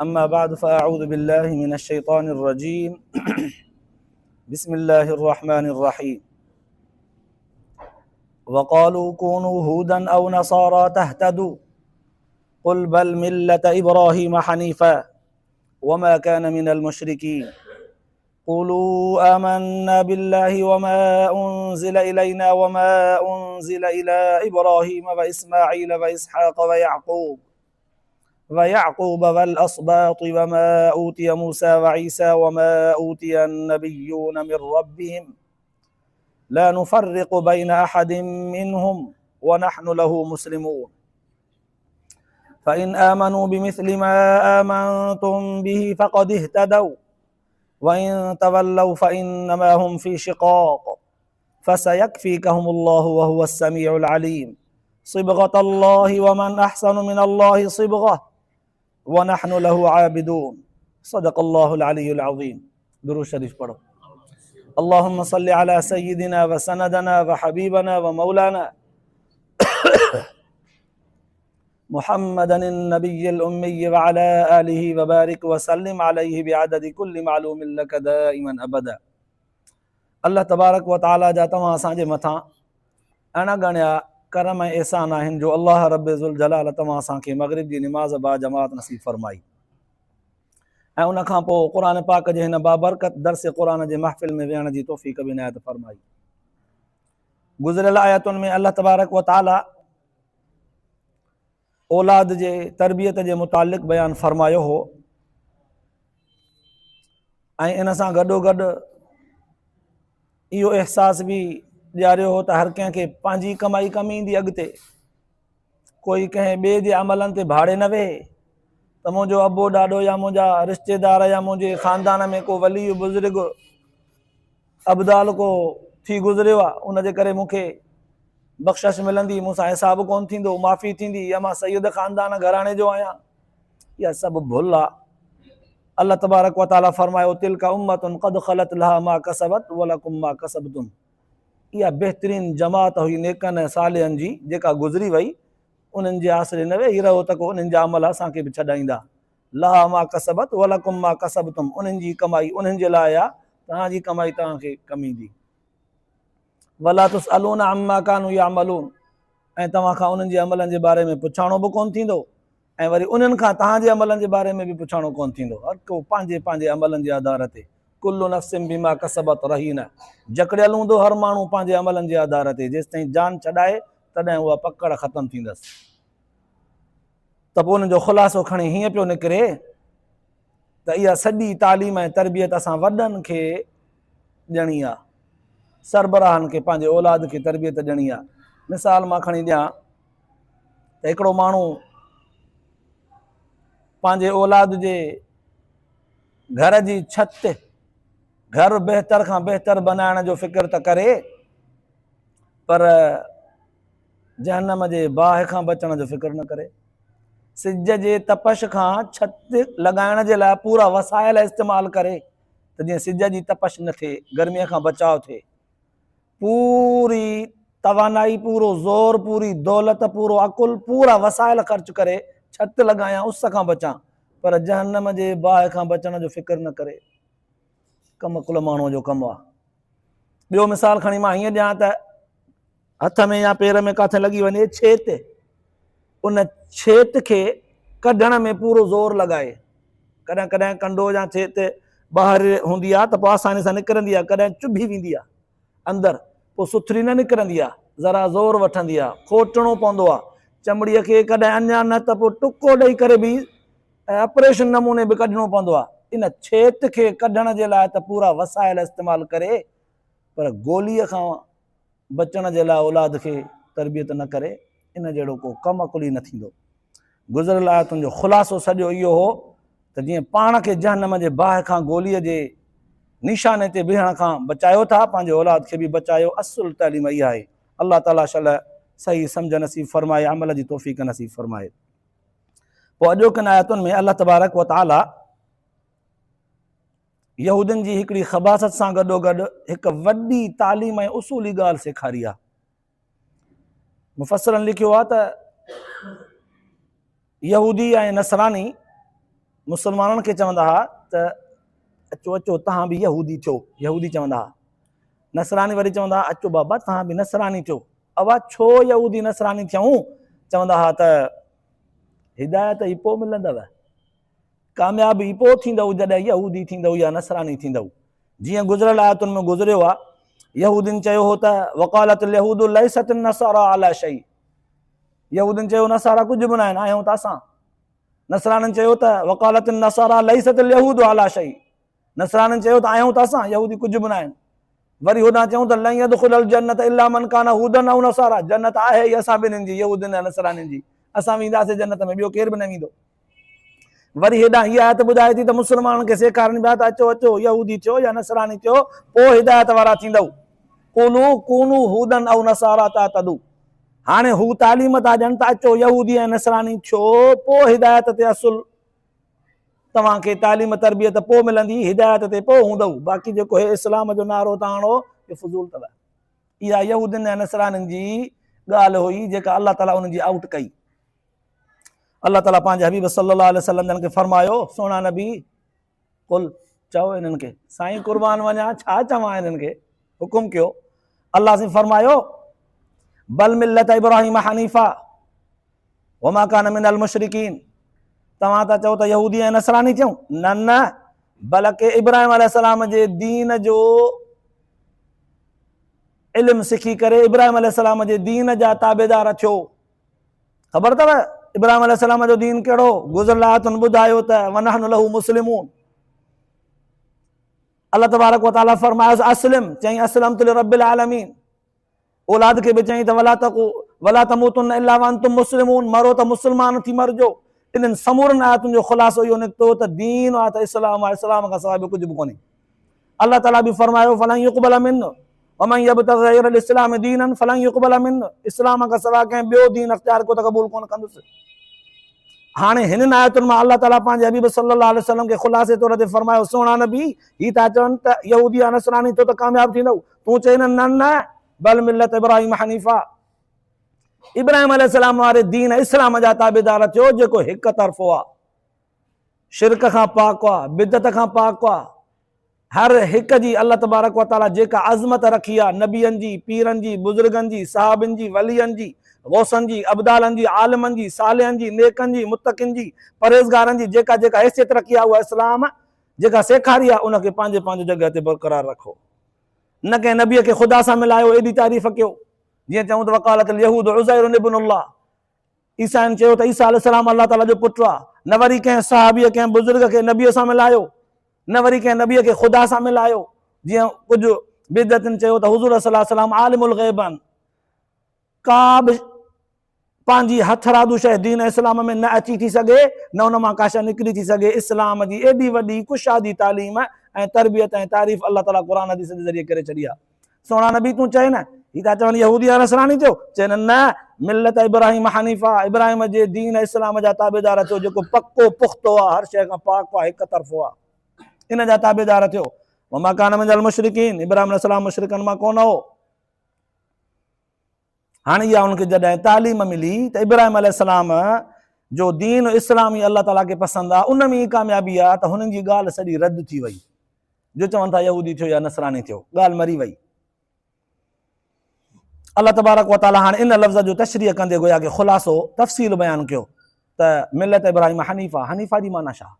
أما بعد فأعوذ بالله من الشيطان الرجيم بسم الله الرحمن الرحيم وقالوا كونوا هودا أو نصارى تهتدوا قل بل ملة إبراهيم حنيفا وما كان من المشركين قولوا آمنا بالله وما أنزل إلينا وما أنزل إلى إبراهيم وإسماعيل وإسحاق ويعقوب ويعقوب والأسباط وما أوتي موسى وعيسى وما أوتي النبيون من ربهم لا نفرق بين أحد منهم ونحن له مسلمون فإن آمنوا بمثل ما آمنتم به فقد اهتدوا وإن تولوا فإنما هم في شقاق فسيكفيكهم الله وهو السميع العليم صبغة الله ومن أحسن من الله صبغة ونحن له عابدون صدق الله العلي العظيم درود شريف پڙهو اللهم صل على سيدنا وسندنا وحبيبنا ومولانا محمدا النبي الأمي وعلى آله وبارك وسلم عليه بعدد كل معلوم لك دائما أبدا الله تبارڪ و تعالي جا توهان اسان جي مٿان اڻ ڳڻيا ڪرم ۽ احسان آهن جو الله رب ذوالجلال توهان اسان کي مغرب جي نماز باجماعت نصيب فرمائي ۽ ان کان پوء قرآن پاڪ جي هن بابرڪت درس قرآن جي محفل ۾ ويهڻ جي توفيق به عنايت فرمائي. گذريل آيتن ۾ الله تبارڪ و تعالي اولاد جي تربيت جي متعلق بيان فرمايو هو ۽ ان سان گڏو گڏ اهو احساس به ڏياريو هو ته هر ڪنهن کي پنهنجي ڪمائي ڪم ايندي اڳتي ڪوئي ڪنهن ٻئي جي عملن تي ڀاڙي نه ويهي ته منهنجو ابو ڏاڏو يا منهنجا رشتيدار يا منهنجي خاندان ۾ ڪو ولي بزرگ ابدال ڪو ٿي گذريو آهي ان جي ڪري مون کي بخشش ملندي مون سان حساب ڪون ٿيندو معافي ٿيندي يا مان سيد خاندان گهراڻي جو آهيان اها سڀ ڀل آهي الله تبارڪ وتعالي فرمايو تلك امه قد خلت لها ما كسبت ولكم ما كسبتم اها بهترين جماعت هئي نيڪن ۽ صالحن جي جيڪا گذري وئي، انهن جي آسري نه ويهي رهو ته ڪو انهن جا عمل اسان کي به ڇڏائيندا. لها ما ڪسبت ولڪم ما ڪسبتم انهن جي ڪمائي انهن جي لاء آ، توهان جي ڪمائي توهان کي ڪم ايندي. ولا تسألون عما ڪانوا يعملون ۽ توهان کان انهن جي عملن جي باري ۾ پڇاڻو به ڪونه ٿيندو ۽ وري انهن کان توهان جي عملن جي باري ۾ به پڇاڻو ڪونه ٿيندو. هر ڪو پنهنجي پنهنجي عملن جي آڌار تي، ڪل نفس بما ڪسبت رهينه، جڪڙيل هوندو هر ماڻهو پنهنجي عملن جي آڌار تي، جيستائين جان ڇڏائي تڏهن اها پڪڙ ختم ٿيندس. ته پوء ان جو خلاصو کڻي هيئن پيو نڪري ته اها سڄي تعليم ۽ تربيت اسان وڏن کي ڏيڻي آهي، سربراهن کي پنهنجي اولاد کي تربيت ڏيڻي آهي. مثال مان کڻي ڏيان ته هڪڙو ماڻهو پنهنجي اولاد جي گهر جي ڇت گهر بهتر کان بهتر بنائڻ جو فڪر ته ڪري پر جهنم جي باهه کان بچڻ جو فڪر نه ڪري سج جي تپش کان ڇت لڳائڻ جي لاء پورا وسائل استعمال ڪري ته جيئن سج جي تپش نه ٿئي گرمي کان بچاء ٿئي پوري توانائي، پورو زور، پوري دولت، پورو عقل، پورا وسائل خرچ ڪري ڇت لڳايان، اس کان بچان، پر جهنم جي باهه کان بچڻ جو فڪر نه ڪري. ڪم عقل ماڻهوء جو ڪم آ. ٻيو مثال کڻي مان هيئن ڏيان ته هٿ ۾ يا پير ۾ ڪاٿي لڳي وڃي ڇيت، ان ڇيت کي ڪڍڻ ۾ پورو زور لڳائي. ڪڏهن ڪڏهن ڪنڊو يا ڇيت ٻاهر هوندي آ ته پوء آساني سان نڪرندي آ، ڪڏهن چڀي ويندي آ اندر، پوء سٿري نه نڪرندي آ، ذرا زور وٺندي آ، کوٽڻو پوندو آ چمڙيء کي، ڪڏهن اڃا نه ته پوء ٽڪو ڏئي ڪري به ۽ آپريشن نموني به ڪڍڻو پوندو آ. ان ڇيت کي ڪڍڻ جي لاء ته پورا وسائل استعمال ڪري پر گوليء کان بچڻ جي لاء اولاد کي تربيت نه ڪري، ان جهڙو ڪو ڪم عقل ئي نه ٿيندو. گذريل آيتن جو خلاصو سڄو اهو هو ته جيئن پاڻ کي جهنم جي باهه کان گوليء جي نشاني تي بيهڻ کان بچايو ٿا، پنهنجي اولاد کي به بچايو، اصل تعليم اها آهي. الله تعاليٰ شل صحيح سمجهه نصيب فرمائي، عمل جي توفيق نصيب فرمائي. پوء اڄوڪين آيتن ۾ الله تبارڪ وتعاليٰ يهودين جي هڪڙي خباثت سان گڏوگڏ هڪ وڏي تعليم ۽ اصولي ڳالهه سيکاري آهي. مفسرن لکيو آهي ته يهودي ۽ نصراني مسلمانن کي چوندا ها ته اچو اچو توهان به يهودي ٿيو، يهودي چوندا ها. نصراني وري چوندا ها اچو بابا توهان به نصراني ٿيو. اوا ڇو يهودي نصراني ٿيون؟ چوندا ها ته هدايت ئي پوء ملندو، ڪامياب ئي پوء ٿيندؤ جڏهن يهودي ٿيندؤ يا نصراني ٿيندؤ. جيئن گذريل آيتن ۾ گذريو آ، يهودين چيو هو ته وقالت اليهود ليست النصارى على شيء، يهودين چيو نصارا ڪجهه به ناهن، آهيون ته اسان. نصرانين چيو ته وقالت النصارى ليست اليهود على شيء، نصرانين چيو ته آهيون ته اسان، يهودي ڪجهه به ناهن. وري هوڏانهن چيون ته لن يدخل الجنة الا من ڪان هودا او نصارا، جنت آهي ئي اسان ٻنهين جي، يهودين ۽ نصرانين جي، اسان وينداسين جنت ۾ ٻيو ڪير به نه ويندو. وري هيڏانهن هيء آيت ٻڌائي ٿي ته مسلمانن کي سيکارين پيا ته اچو اچو يهودي ٿيو يا نصراني ٿيو پوء هدايت وارا ٿيندؤ. قولوا ڪونوا هودا او نصارا تهتدوا، هاڻي هو تعليم ٿا ڏين ته اچو يهودي ۽ نصراني ٿيو پوء هدايت تي اصل توهان کي تعليم تربيت پوء ملندي، هدايت تي پوء هوندؤ، باقي جيڪو هي اسلام جو نعرو ٿا هڻو اهو فضول اٿو. اها يهودين ۽ نصرانين جي ڳالهه هئي جيڪا الله تعاليٰ انهن جي آئوٽ ڪئي. الله تعاليٰ پنهنجي حبيب صلي الله عليه وسلم جن کي فرمايو، سهڻا نبي قل چئو انهن کي، سائين قربان وڃان ڇا چوان انهن کي، حڪم ڪيو. الله سائين فرمايو، بل ملت ابراهيم حنيفا وما ڪان من المشرڪين، توهان ٿا چئو ته يهودي ۽ نصراني ٿيون، نه نه، بلڪه ابراهيم عليه السلام جي دين جو علم سکي ڪري ابراهيم عليه السلام جي دين جا تابعدار ٿيو. خبر اٿو ابراهيم عليه السلام جو دين ڪهڙو؟ گذريل آيتن ٻڌايو ته ونحن له مسلمون. الله تبارڪ وتعالي فرمايس اسلم، چيائين اسلمت لرب العالمين. اولاد کي به چيائين ته ولا تقو ولا تموتن الا وانتم مسلمون، مرو ته مسلمان ٿي مرجو. انهن سمورن آيتن جو خلاصو اهو نڪتو ته دين آهي ته اسلام آهي، اسلام کان سواء ٻيو ڪجهه به ڪونهي. الله تعالي به فرمايو فلن يقبل منه ومن يبتغ غير الاسلام دينا فلن يقبل منه، اسلام کان سواء ڪنهن ٻيو دين اختيار ڪيو ته قبول ڪونه ڪندس. هاڻي هنن آيتن مان الله تعالي پنهنجي حبيب صلي الله عليه وسلم کي خلاصي طور تي فرمايو سهڻا نبي هي ٿا چون ته يهودي يا نصراني ٿيو ته ڪامياب ٿيندؤ، تون چئي نه نه نه بل ملت ابراهيم حنيفا، ابراهيم عليه السلام واري دين اسلام جا تابعدار ٿيو جيڪو هڪ طرفو آ، شرڪ کان پاڪ آ، بدعت کان پاڪ آ، هر هڪ جي الله تبارڪ و تعالي جيڪا عظمت رکي آ، نبين جي، پيرن جي، بزرگن جي، صحابين جي، ولين جي، غوثن جي، ابدالن جي، عالمن جي، صالحن جي، نيڪن جي، متقين جي، پرهيزگارن جي جيڪا جيڪا حيثيت رکي آ اها اسلام جيڪا سيکاري آ ان کي پنهنجي پنهنجي جڳهه تي برقرار رکو. نه ڪنهن نبي کي خدا سان ملايو ايڏي تعريف ڪيو جيئن چئون ته وقالت اليهود عزير ابن الله، عيسائين چيو ته عيسيٰ عليه السلام الله تعاليٰ جو پٽ آ، نه وري ڪنهن صحابيء ڪنهن بزرگ کي نبيء سان ملايو، نه وري ڪنهن نبيء کي خدا سان ملايو، جيئن ڪجهه بدعتين چيو ته حضور صلي الله عليه وسلم عالم الغيب آهن، ڪا به پنهنجي هٿرادو شيء دين اسلام ۾ نه اچي ٿي سگهي، نه ان مان ڪا شيء نڪري ٿي سگهي، اسلام جي ايڏي وڏي ڪشادي تعليم ۽ تربيت ۽ تعريف الله تعاليٰ قرآن حديث جي ذريعي ڪري ڇڏي آ. سهڻا نبي تون چئي نه، هي ٿا چون يهودي يا نصراني ٿيو، چئي نه نه، ملت ابراهيم حنيفا، ابراهيم جي دين اسلام جا تابعدار ٿيو جيڪو پڪو پختو آ، هر شيء کان پاڪ آ، هڪ طرفو آ، ان جا تابعدار ٿيو. وما ڪان من المشرڪين، ابراهيم عليه السلام مشرڪن مان ڪونه هو. هاڻي اها ان کي جڏهن تعليم ملي ته ابراهيم عليه السلام جو دين اسلام ئي الله تعاليٰ کي پسند آ، ان ۾ ئي ڪاميابي آ، ته هنن جي ڳالهه سڄي رد ٿي وئي. جو چون ٿا يهودي ٿيو يا نصراني ٿيو، ڳالهه مري وئي. الله تبارڪ و تعاليٰ هاڻي ان لفظ جو تشريح ڪندي گويا ڪه خلاصو تفصيل بيان ڪيو ته ملت ابراهيم حنيفا، حنيفا جي معنيٰ ڇا؟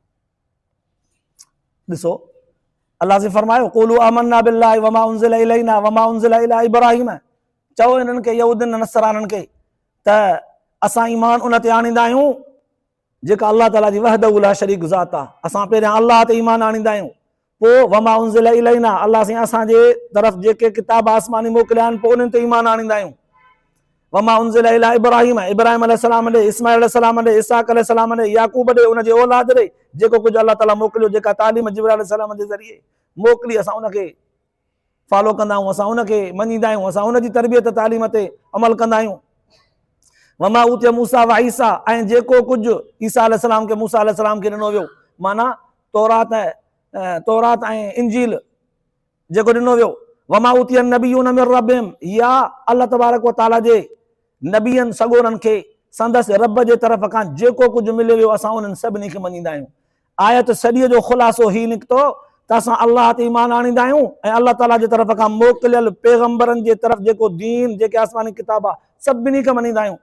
ڏسو الله سي فرمايو قولوا آمنا بالله وما انزل الينا وما انزل الى ابراهيم، چئو انهن کي يهودين نصرانن کي ته اسان ايمان ان تي آڻيندا آهيون جيڪا الله تعاليٰ جي وحده لا شريڪ ذات آ، اسان پهريان الله تي ايمان آڻيندا آهيون، پوء وما انزل الينا، الله سائين اسان جي طرف جيڪي ڪتاب آسماني موڪليا آهن پوء انهن تي ايمان آڻيندا آهيون. وما انزل الي ابراهيم، ابراهيم عليه السلام ڏي، اسماعيل عليه السلام ڏي، اسحاق عليه السلام ڏي، يعقوب ڏي، ان جي اولاد ڏي، جيڪو ڪجهه الله تعاليٰ موڪليو، جيڪا تعليم جبرائيل عليه السلام جي ذريعي موڪلي اسان ان کي فالو ڪندا آهيون، اسان ان کي مڃيندا آهيون، اسان ان جي تربيت تعليم تي عمل ڪندا آهيون. وما اوتي موسيٰ وعيسيٰ، ۽ جيڪو ڪجهه عيسيٰ عليه السلام کي موسيٰ عليه السلام کي ڏنو ويو، معنيٰ تورات تورات ۽ انجيل جيڪو ڏنو ويو. وما اوتي النبيون من ربهم، يا الله تبارڪ وتعاليٰ جي نبين سڳورن کي سندس رب جي طرف کان جيڪو ڪجهه مليو ويو اسان انهن سڀني کي مڃيندا آهيون. آيت سڄيء جو خلاصو هي نڪتو ته اسان الله تي ايمان آڻيندا آهيون ۽ الله تعاليٰ جي طرف کان موڪليل پيغمبرن جي طرف جيڪو دين، جيڪي آسماني ڪتاب آ، سڀني کي مڃيندا آهيون.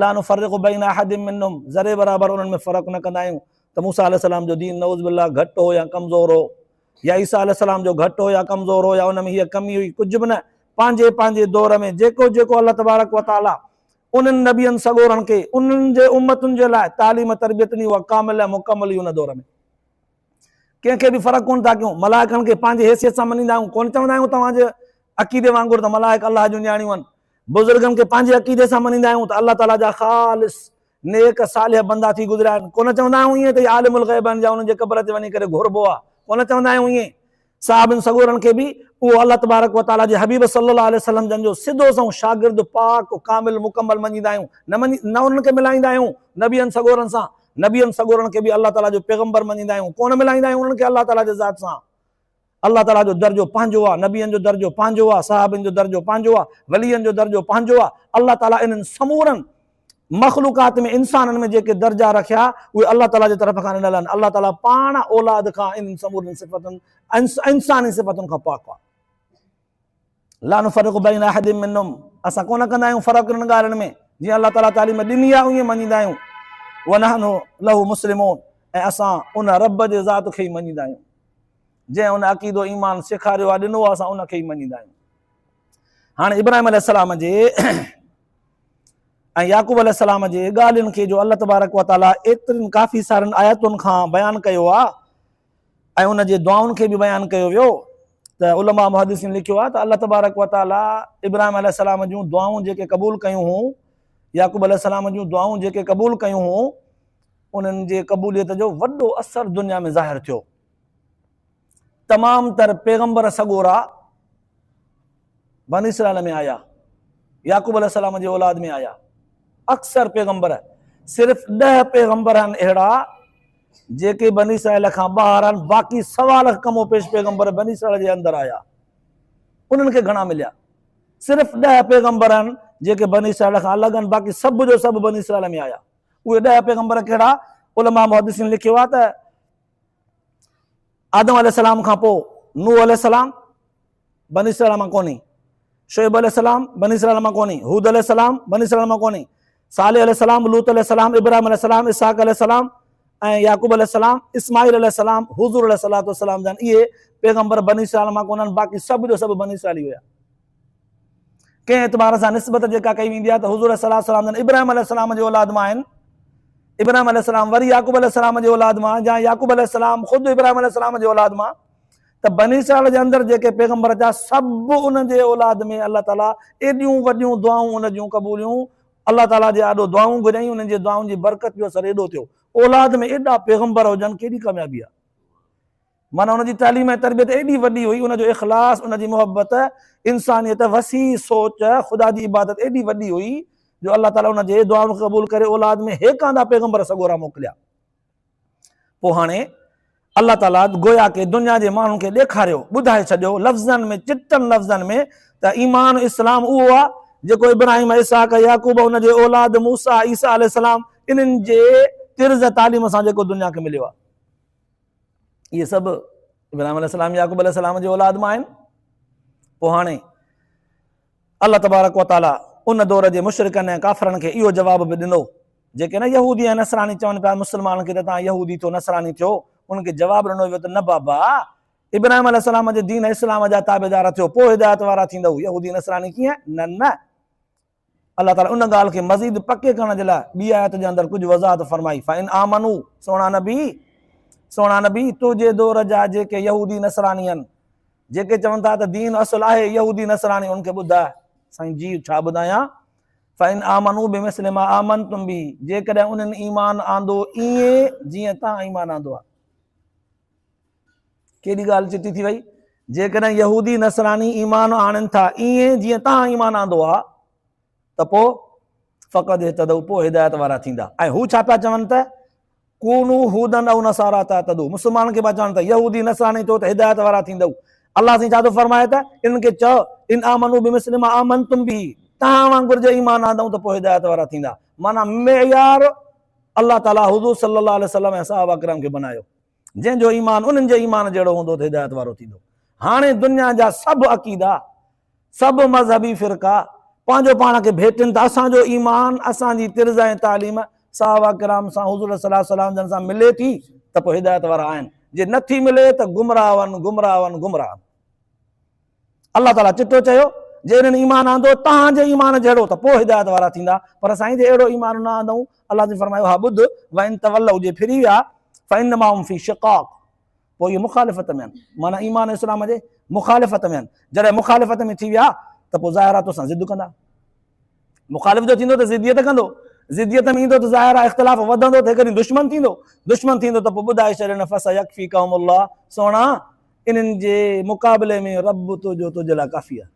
لا نفرق بين احد منهم ذري برابر انهن ۾ فرق نه ڪندا آهيون ته موسيٰ عليه السلام جو دين نعوذ بالله گهٽ هو يا ڪمزور هو يا عيسيٰ عليه السلام جو گهٽ هو يا ڪمزور هو يا ان ۾ هيء ڪمي هئي، ڪجهه به نه، پنهنجي پنهنجي دور ۾ جيڪو جيڪو الله تبارڪ وتعاليٰ انهن نبين سڳورن کي انهن جي امتن جي لاء تعليم تربيت ڏني اها ڪامل ۽ مڪمل هئي ان دور ۾ ڪنهن کي به فرق ڪونه ٿا ڪيون ملائڪن کي پنهنجي حيثيت سان مڃيندا آهيون ڪونه چوندا آهيون توهان جي عقيدي وانگر ته ملائڪ الله جون نياڻيون آهن بزرگن کي پنهنجي عقيدي سان مڃيندا آهيون ته الله تعاليٰ جا خالص نيڪ صالح بندا ٿي گذريا آهن ڪونه چوندا آهيون ائين ته عالم الغيب آهن يا انهن جي قبر تي وڃي ڪري گهربو آهي ڪونه چوندا آهيون ائين صحابن سڳورن کي به اهو الله تبارڪ و تعاليٰ جي حبيب صلّي الله عليه وسلّم جن جو سڌو سنئون شاگرد پاڪ ڪامل مڪمل مڃيندا آهيون نه مڃي نه انهن کي ملائيندا آهيون نبين سڳورن سان نبين سڳورن کي به الله تعاليٰ جو پيغمبر مڃيندا آهيون ڪونه ملائيندا آهيون انهن کي الله تعاليٰ جي ذات سان الله تعاليٰ جو درجو پنهنجو آهي نبين جو درجو پنهنجو آهي صحابين جو درجو پنهنجو آهي ولين جو درجو پنهنجو آهي الله تعاليٰ انهن سمورن مخلوقات ۾ انسانن ۾ جيڪي درجا رکيا اهي الله تعاليٰ جي طرف کان ڏنل آهن. الله تعاليٰ پاڻ اولاد کان انهن سمورين صفتن انساني صفتن کان پاڪ آهي. لا نفرق بين احد منهم اسان ڪونه ڪندا آهيون فرق انهن ڳالهين ۾ جيئن الله تعاليٰ تعليم ڏني آهي ائين مڃيندا آهيون. ونحن له مسلمون ۽ اسان ان رب جي ذات کي ئي مڃيندا آهيون جنهن ان عقيدو ايمان سيکاريو آهي ڏنو آهي اسان ان کي ئي مڃيندا آهيون. هاڻي ابراهيم عليه السلام جي ۽ يعقوب عليه السلام جي ڳالهين کي جو الله تبارڪ و تعاليٰ ايترين ڪافي سارين آيتن کان بيان ڪيو آهي ۽ ان جي دعائن کي به بيان ڪيو ويو ته علماء محدثين لکيو آهي ته الله تبارڪ و تعاليٰ ابراهيم عليه السلام جون دعائون جيڪي قبول ڪيون هون يعقوب عليه السلام جون دعائون جيڪي قبول ڪيون هون انهن جي قبوليت جو وڏو اثر دنيا ۾ ظاهر ٿيو تمام تر پيغمبر سڳورا بني اسرائيل ۾ آيا، يعقوب عليه السلام جي اولاد ۾ آيا. اڪثر پيغمبر، صرف ڏهه پيغمبر آهن اهڙا جيڪي بني اسرائيل کان ٻاهر آهن، باقي سوا لک ڪم و پيش پيغمبر بني اسرائيل جي اندر آيا. انهن کي گهڻا مليا. صرف ڏهه پيغمبر آهن جيڪي بني اسرائيل کان الڳ آهن، باقي سڀ جو سڀ بني اسرائيل ۾ آيا. اهي ڏهه پيغمبر ڪهڙا؟ علماء محدثين لکيو آهي ته آدم عليه السلام کان پوء نوح عليه السلام بني اسرائيل مان ڪونهي، شعيب عليه السلام بني اسرائيل مان ڪونهي، هود عليه السلام بني اسرائيل مان ڪونهي، صالح عليه السلام، لوط عليه السلام، ابراهيم عليه السلام، اسحاق عليه السلام ۽ يعقوب عليه السلام، اسماعيل عليه السلام، حضور عليه الصلوة والسلام جن اهي پيغمبر بني اسرائيل مان ڪونهن، باقي سڀ جو سڀ بني اسرائيلي هيا. ڪنهن اعتبار سان نسبت جيڪا ڪئي ويندي آهي ته حضور صلي الله عليه وسلم جن ابراهيم عليه السلام جي اولاد مان آهن، ابراهيم عليه السلام وري يعقوب عليه السلام جي اولاد مان يا يعقوب عليه السلام خود ابراهيم عليه السلام جي اولاد مان ته بني اسرائيل جي اندر جيڪي پيغمبر ٿيا سڀ ان جي اولاد ۾ الله تعالي ايڏيون وڏيون دعائون ان جون قبوليون الله تعالي جي آڏو دعائون گهريائين انهن جي دعائن جي برڪت جو اثر ايڏو ٿيو اولاد ۾ ايڏا پيغمبر هجن ڪيڏي ڪاميابي آهي معنيٰ ان جي تعليم ۽ تربيت ايڏي وڏي هئي، ان جو اخلاص، ان جي محبت، انسانيت، وسيع سوچ، خدا جي عبادت ايڏي وڏي هئي جو الله تعاليٰ ان جي دعائن کي قبول ڪري اولاد ۾ هيڪاندا پيغمبر سڳورا موڪليا. پوء هاڻي الله تعاليٰ گويا ڪي دنيا جي ماڻهن کي ڏيکاريو، ٻڌائي ڇڏيو لفظن ۾ چٽن لفظن ۾ ته ايمان اسلام اهو آهي جيڪو ابراهيم، اسحاق، يعقوب، ان جي اولاد، موسيٰ، عيسيٰ عليه السلام انهن جي طرز تعليم سان جيڪو دنيا کي مليو آهي. اهي سڀ ابراهيم عليه السلام يعقوب عليه السلام جي اولاد مان آهن. پوء هاڻي الله تبارڪ و تعالي ان دور جي مشرڪن ۽ ڪافرن کي اهو جواب به ڏنو جيڪي نه يهودي ۽ نصراني چون پيا مسلمانن کي ته توهان يهودي ٿيو نصراني ٿيو انهن کي جواب ڏنو ويو ته نه بابا ابراهيم عليه السلام جي دين اسلام جا تابعدار ٿيو پوء هدايت وارا ٿيندؤ يهودي نصراني ڪيئن نه نه الله تعاليٰ ان ڳالهه کي مزيد پڪي ڪرڻ جي لاء ٻي آيت جي اندر ڪجهه وضاحت فرمائي، فإن آمنوا، سهڻا نبي، سهڻا نبي، تنهنجي دور جا جيڪي يهودي نصراني آهن، جيڪي چون ٿا ته دين اصل آهي يهودي نصراني، انهن کي ٻڌاء، سائين جي ڇا ٻڌايان، فإن آمنوا بمثل ما آمنتم به، جيڪڏهن انهن ايمان آندو ائين جيئن توهان ايمان آندو آهي. ڪيڏي ڳالهه چٽي ٿي وئي، جيڪڏهن يهودي نصراني ايمان آڻين ٿا ائين جيئن توهان ايمان آندو آ ته پوء فقد اهتدوا پوء هدايت وارا ٿيندا ۽ هو ڇا پيا چون ته ڪونو هودن او نصارا تهتدوا مسلمانن کي پيا چون ته يهودي نصراني ٿيو ته هدايت وارا ٿيندؤ الله سائين ڇا ٿو فرمائي ته انهن کي چئو ان آمنو بمثل ما آمنتم به توهان وانگر جي ايمان آندائون ته پوء هدايت وارا ٿيندا معنيٰ معيار الله تعاليٰ حضور صلي الله عليه وسلم ۽ صحابه ڪرام کي بنايو. جنهن جو ايمان انهن جي ايمان جهڙو هوندو ته هدايت وارو ٿيندو. هاڻي دنيا جا سڀ عقيدا، سڀ مذهبي فرقا پنهنجو پاڻ کي ڀيٽين ته اسان جو ايمان، اسان جي طرز ۽ تعليم صحابه ڪرام سان، حضور صلي الله عليه وسلم جن سان ملي ٿي ته پوء هدايت وارا آهن، جي نه ٿي ملي ته گمراهه آهن، گمراهه آهن، گمراهه آهن. الله تعاليٰ چٽو چيو، جي انهن ايمان آندو توهان جي ايمان جهڙو ته پوء هدايت وارا ٿيندا، پر سائين جي اهڙو ايمان نه آندئون، الله سائين فرمايو، ها ٻڌ، وان تولوا جي ڦري ويا، فانما هم في شقاق پوء اهي مخالفت ۾ آهن، معنيٰ ايمان ۽ اسلام جي مخالفت ۾ آهن، جڏهن مخالفت ۾ ٿي ويا ته پوء ظاهر آهي توسان ضد ڪندا، مخالف جو ٿيندو ته ضديت ڪندو، ضديت ۾ ايندو ته ظاهر آهي اختلاف وڌندو ته هڪ ڏينهن دشمن ٿيندو، دشمن ٿيندو ته پوء ٻڌائي ڇڏي نه فسيڪفيڪهم الله سهڻا انهن جي مقابلي ۾ رب تنهنجو تنهنجي لاء ڪافي آهي.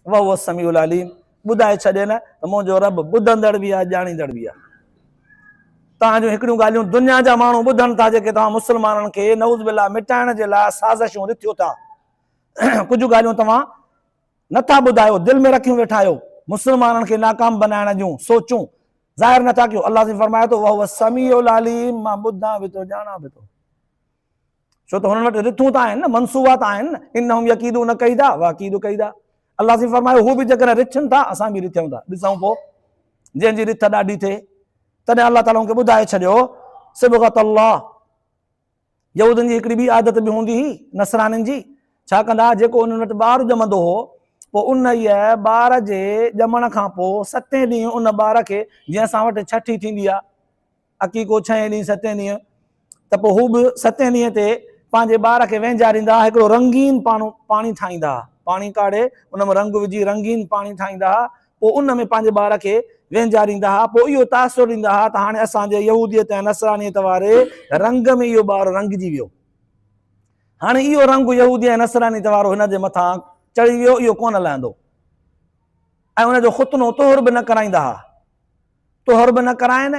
وهو السميع العليم ٻڌائي ڇڏي نه ته منهنجو رب ٻڌندڙ به آهي ڄاڻيندڙ به آهي. توهان جون هڪڙيون ڳالهيون دنيا جا ماڻهو ٻڌن ٿا جيڪي توهان مسلمانن کي نعوذ بالله مٽائڻ جي لاء سازشون رٿيو ٿا. ڪجهه ڳالهيون توهان نه ٿا ٻڌايو، دل ۾ رکيون ويٺا آهيو، مسلمانن کي ناڪام بنائڻ جون سوچون ظاهر نه ٿا ڪيو. الله سائين فرمائي ٿو وهو السميع العليم مان ٻڌان به ٿو ڄاڻان به ٿو. ڇو ته هنن وٽ رٿون ته آهن نه، منصوبا ته آهن نه، انهم يڪيدون ڪيدا واڪيد ڪيدا. الله سائين فرمايو هو به جيڪڏهن رٿن ٿا اسان به رٿيون ٿا، ڏسون پوء جنهن جي رٿ ڏاڍي ٿئي. تڏهن الله تعاليٰ هن کي ٻڌائي ڇڏيو صبغت الله. يهودين جي هڪڙي ٻي عادت به هوندي هئي، نصرانين جي، ڇا ڪندا هئا، جيڪو انهن وٽ ٻار ڄمندو هو، پوء انهيء ٻار جي ڄمڻ کان پوء ستين ڏينهن ان ٻار کي، جيئن اسان وٽ ڇٺي ٿيندي آهي، عقيقو ڇهين ڏينهن ستين ڏينهن، ته پوء هو به ستين ڏينهن تي پنهنجي ٻار کي وهنجاريندا هئا، هڪڙو رنگين پاڻي ٺاهيندا هئا، پاڻي ڪاڙهي ان ۾ رنگ وجهي رنگين پاڻي ٺاهيندا هئا، پوء ان ۾ پنهنجي ٻار کي وهنجاريندا ها، پوء اهو تاثر ڏيندا ها ته هاڻي اسان جي يهوديت ۽ نصرانيت واري رنگ ۾ اهو ٻار رنگجي ويو. هاڻي اهو رنگ يهودي ۽ نصرانيت وارو هن جي مٿان چڙهي ويو، اهو ڪونه لهندو. ۽ ان جو ختنو طهر به نه ڪرائيندا ها. طهر به نه ڪرائين،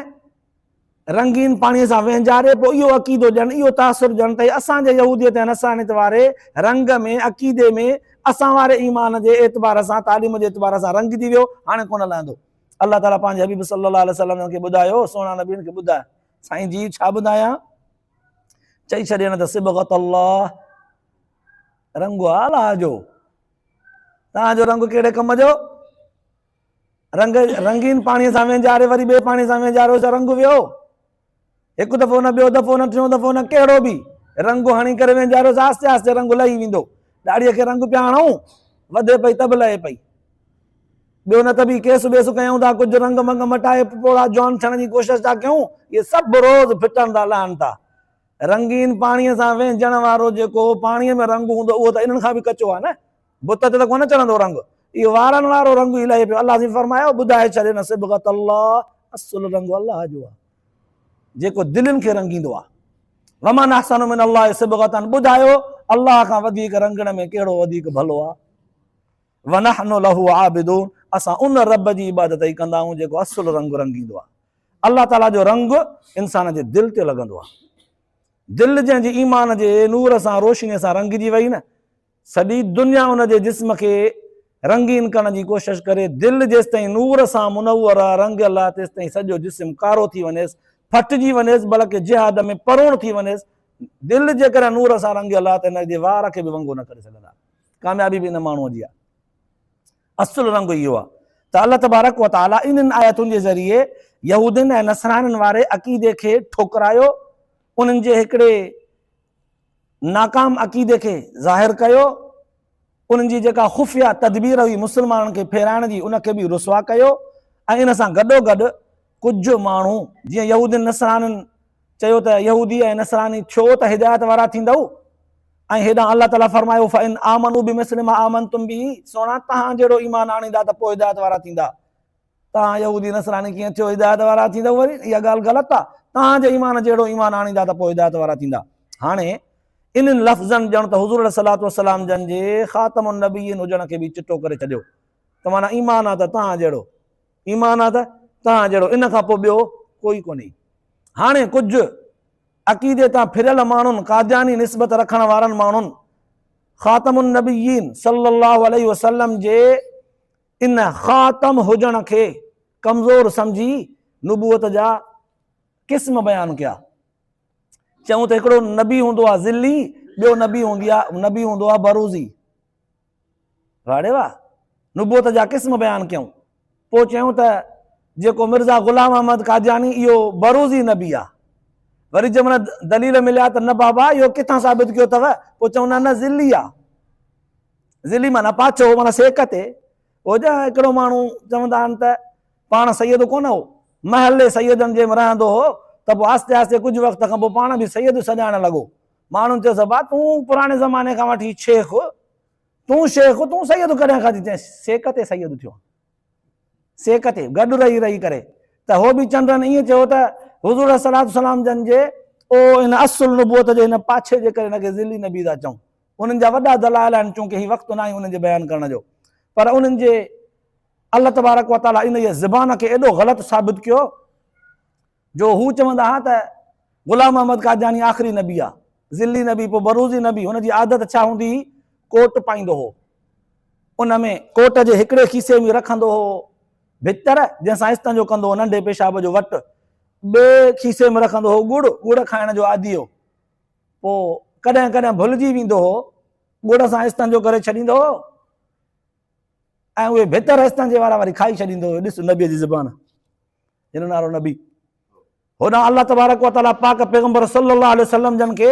رنگين پاڻيء سان وهنجاري پوء اهو عقيدو ڏين، اهو تاثر ڏين ته هي اسان جي يهوديت ۽ نصرانيت واري رنگ ۾، عقيدي ۾، اسان واري ايمان جي اعتبار سان، تعليم جي اعتبار سان رنگجي ويو، هاڻي ڪونه لهندو. الله تعاليٰ پنهنجي حبيب صلّي الله عليه وسلّم جن کي ٻڌايو، سهڻا نبين کي ٻڌاء. سائين جي ڇا ٻڌايان؟ چئي ڇڏي نه ته صبغت الله، رنگ آ الله جو. توهان جو رنگ ڪهڙي ڪم جو؟ رنگ رنگين پاڻيء سان وهنجاري وري ٻئي پاڻيء سان وهنجاريو ته رنگ ويو. هڪ دفعو نه ٻيو دفعو نه ٽيون دفعو نه ڪهڙو به رنگ هڻي ڪري وهنجاريوس آهستي آهستي رنگ لهي ويندو. ڏاڙهيء کي رنگ پيا هڻون وڌي پئي ته به لهي پئي. ٻيو نه ته به ڪيس ٻيس ڪيون ٿا ڪجهه رنگ منگ مٽائي پوڙها جوان ٿيڻ جي ڪوشش ٿا ڪيون اهي سڀ روز ڦٽن ٿا لهن ٿا. رنگين پاڻيء سان وهنجڻ وارو جيڪو پاڻيء ۾ رنگ هوندو اهو ته انهن کان به ڪچو آهي نه. بت تي ته ڪونه چڙهندو رنگ، اهو وارن وارو رنگ ئي لهي پيو. الله سائين فرمايو، ٻڌائي ڇڏي نه صبغت الله، اصل رنگ الله جو آهي، جيڪو دلين کي رنگيندو آهي. ومن احسن من الله صبغة، ٻڌايو الله کان وڌيڪ رنگڻ ۾ ڪهڙو وڌيڪ ڀلو آهي. ونحن له عابدون، اسان ان رب جي عبادت ئي ڪندا آهيون جيڪو اصل رنگ رنگيندو آهي. الله تعاليٰ جو رنگ انسان جي دل تي لڳندو آهي. دل جنهن جي ايمان جي نور سان روشنيء سان رنگجي وئي نه، سڄي دنيا ان جي جسم کي رنگين ڪرڻ جي ڪوشش ڪري، دل جيستائين نور سان منور آ، رنگيل آ، تيستائين سڄو جسم ڪارو ٿي وڃيس، ڦٽجي وڃيس، بلڪ جهاد ۾ پروڻ ٿي وڃيس، دل جيڪڏهن نور سان رنگيل آ ته ان جي وار کي به ونگو نه ڪري سگهندا. ڪاميابي به ان ماڻهوء جي آ. اصل رنگ اهو آ ته الله تبارڪ و تعاليٰ انهن آيتن جي ذريعي يهودين ۽ نصرانين واري عقيدي کي ٺڪرايو، انهن جي هڪڙي ناڪام عقيدي کي ظاهر ڪيو، انهن جي جيڪا خفيه تدبير هئي مسلمانن کي ڦيرائڻ جي ان کي به رسوا ڪيو ۽ ان سان گڏوگڏ ڪجهه ماڻهو جيئن يهودين نصرانين چيو ته يهودي ۽ نصراني ٿيو ته هدايت وارا ٿيندؤ ۽ هيڏانهن الله تعالي فرمايو فإن آمنوا بمثل ما آمنتم به سهڻا توهان جهڙو ايمان آڻيندا ته پوء هدايت وارا ٿيندا. توهان يهودي نصراني ڪيئن ٿيو هدايت وارا ٿيندؤ وري اها ڳالهه غلط آ توهان جي ايمان جهڙو ايمان آڻيندا ته پوء هدايت وارا ٿيندا هاڻي انهن لفظن ڄڻ ته حضور عليه الصلوة والسلام جن جي خاتم النبيين هجڻ کي به چٽو ڪري ڇڏيو ته معنيٰ ايمان آ ته توهان جهڙو ايمان آ ته توهان جهڙو ان کان پوء ٻيو ڪوئي ڪونهي هاڻي ڪجهه عقيدي تان ڦريل ماڻهن قادياني نسبت رکڻ وارن ماڻهن خاتم النبيين صلي الله عليه وسلم جي ان خاتم هجڻ کي ڪمزور سمجهي نبوت جا قسم بيان ڪيا. چئون ته هڪڙو نبي هوندو آهي ظلي، ٻيو نبي هوندي آهي نبي هوندو آهي بروزي. واڙي واه! نبوت جا قسم بيان ڪيائون. پوء چيائون ته جيڪو مرزا غلام احمد قادياني اهو بروزي نبي آهي. وري جنهن مهل دليل مليا ته نه بابا اهو ڪٿان ثابت ڪيو اٿو؟ پوء چئون نه نه ظلي آهي. ظلي معنيٰ پاڇو معنيٰ سيڪ تي. هو جا هڪڙو ماڻهو چوندا آهن ته پاڻ سيد ڪونه هو، محلي سيدن جي ۾ رهندو هو ته پوء آهستي آهستي ڪجهه وقت کان پوء پاڻ به سيد سڏائڻ لڳو. ماڻهن چيس ابا تون پراڻي زماني کان وٺي شيخ، تون شيخ، تون سيد ڪڏهن کان ٿي؟ چيائين سيڪ تي سيد ٿيو آهيان. سيڪ تي گڏ رهي رهي ڪري ته هو به چنڊن ائين چيو ته حضور عليه الصلوة والسلام جن جي او ان اصل نبوت جي هن پاڇي جي ڪري هن کي ظلي نبي ٿا چئون. انهن جا وڏا دلائل آهن چونڪه هي وقت ناهي انهن جي بيان ڪرڻ جو پر انهن جي الله تبارڪ و تعالي انهيء زبان کي ايڏو غلط ثابت ڪيو جو هو چوندا ها ته غلام احمد قادياني آخري نبي آ، ظلي نبي پوء بروزي نبي، هن جي عادت ڇا هوندي هئي ڪوٽ پائيندو هو ان ۾ ڪوٽ جي هڪڙي کيسي ۾ رکندو هو ڀتر جنهن سان استنجو ڪندو هو ننڍي پيشاب جو وٽ، ٻئي کيسي ۾ رکندو هو ڳڙ، ڳڙ کائڻ جو عادي هو. پوء ڪڏهن ڪڏهن ڀلجي ويندو هو، ڳڙ سان استنجو ڪري ڇڏيندو هو ۽ اهي ڀتر استنجي وارا وري کائي ڇڏيندو هو. ڏس نبيء جي زبان، هن نالو نبي. هوڏانهن الله تبارڪ و تعاليٰ پاڪ پيغمبر صلي الله عليه وسلم جن کي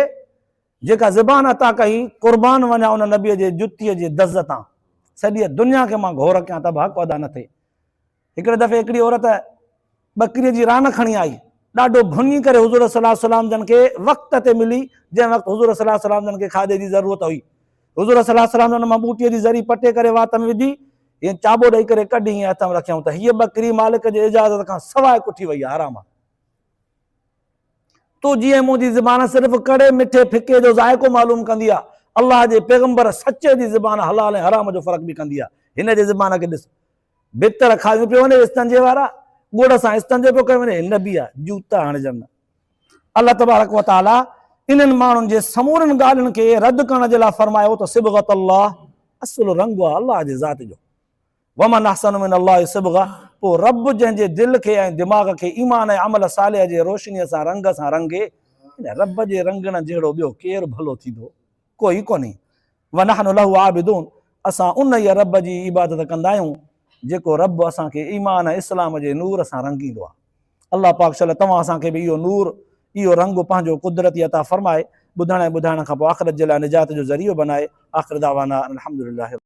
جيڪا زبان عطا ڪئي، قربان وڃان ان نبيء جي جتيء جي دز تان، سڄيء دنيا کي مان گهور ڪيان ته به حق ادا نه ٿئي. هڪڙي دفعي هڪڙي عورت ٻڪريء جي ران کڻي آئي. ڏاڍو ڀڃي ڪري حضور صلي الله عليه وسلم جن کي وقت تي ملي، جنهن وقت حضور صلي الله عليه وسلم جن کي کاڌي جي ضرورت هئي. حضور صلي الله عليه وسلم جن ان مان ٻوٽيء جي ذري پٽي ڪري وات ۾ وڌي، هيئن چاٻو ڏئي ڪري ڪڍي هيئن هٿ ۾ رکيائون ته هيء ٻڪري مالڪ جي اجازت کان سواء ڪٺي وئي آهي، حرام آهي. تنهنجي ۽ منهنجي زبان صرف ڪڙي، مٺي، ڦڪي جو ذائقو معلوم ڪندي آهي. الله جي پيغمبر سچي جي زبان حلال ۽ حرام جو فرق به ڪندي آهي. هن جي زبان کي ڏس. ڀتر کايون پيو وڃي استنجي وارا، ڳڙ سان استنجو پيو ڪيو وڃي، نبي آ، جوتا هڻجن. الله تبارڪ و تعالي انهن ماڻهن جي سمورين ڳالهين کي رد ڪرڻ جي لاء فرمايو ته صبغة الله اصل رنگ آ الله جي ذات جو. ومن احسن من الله صبغة پوء رب جنهن جي دل کي ۽ دماغ کي ايمان ۽ عمل صالح جي روشنيء سان رنگ سان رنگي، ان رب جي رنگڻ جهڙو ٻيو ڪير ڀلو ٿيندو؟ ڪوئي ڪونهي. ونحن له عابدون اسان انهيء رب جي ئي عبادت ڪندا آهيون جيڪو رب اسان کي ايمان ۽ اسلام جي نور سان رنگيندو آهي. الله پاڪ شل توهان اسان کي به اهو نور، اهو رنگ پنهنجو قدرتي عطا فرمائي، ٻڌڻ ۽ ٻڌائڻ کان پوء آخرت جي لاء نجات جو ذريعو بنائي. آخر دعوانا ان الحمدلله.